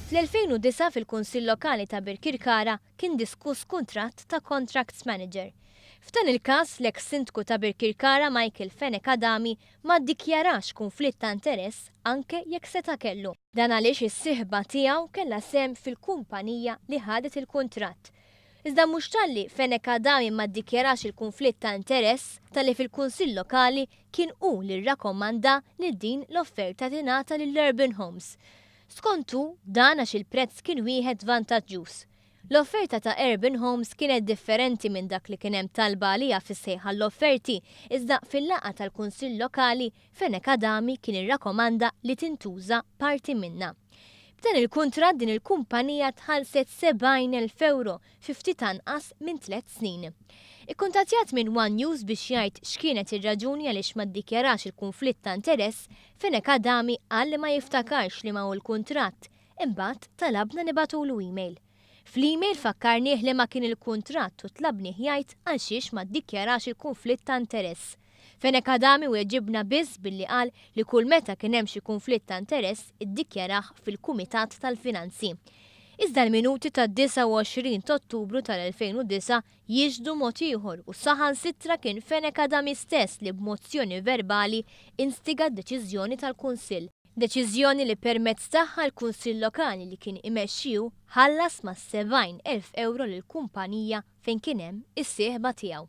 Fl-2009 fil-Kunsill Lokali ta' Birkirkara kien diskuss kuntratt ta' Contracts Manager. F'dan il-każ l-eks sindku ta' Birkirkara Michael Fenech Adami ma ddikjarax kunflitt ta' interess anke jekk seta' kellu. Dan għaliex is-sieħba tiegħu kellha sehem fil-kumpanija li ħadet il-kuntratt. Iżda mhux talli Fenech Adami ma ddikjarax il-kunflitt ta' interess, talli fil-Kunsill Lokali kien hu li rrakkommanda li din l-offerta tingħata lil Urban Homes. Skont hu, dan għax il-prezz kien wieħed vantaġġjuż. L-offerta ta' Urban Homes kienet differenti minn dak li kien hemm talba għaliha fis-sejħa għall-offerti, iżda fil-laqgħa tal-Kunsill Lokali, Fenech Adami kien irrakomanda li tintuża parti minnha. B'dan il-kuntratt din il-kumpanija tħallset 70,000 ewro fi ftit anqas minn tlett snin. Ikkuntattjat minn one News biex jgħid x'kienet ir-raġuni għaliex ma ddikjarax il-kunflitt ta' interess, Fenech Adami qal li ma jiftakarx liema hu l-kuntratt, imbagħad talabna nibagħtulu email. Fl-email fakkarnieh liema kien il-kuntratt u tlabnieh jgħid għalxiex ma ddikjarax il-kunflitt ta' interess. Fenech Adami weġibna biss billi qal li kull meta kien hemm xi kunflitt ta' interess iddikjarah fil-Kumitat tal-Finanzi. Iżda l-minuti tad-29 ta' Ottubru tal-2009 jixhdu mod ieħor u saħansitra kien Fenech Adami stess li b'mozzjoni verbali instiga d-deċiżjoni tal-Kunsill. Deċiżjoni li permezz tagħha l-Kunsill Lokali li kien imexxi hu ħallas mas-70,000 ewro lill-kumpanija fejn kien hemm is-sieħba tiegħu.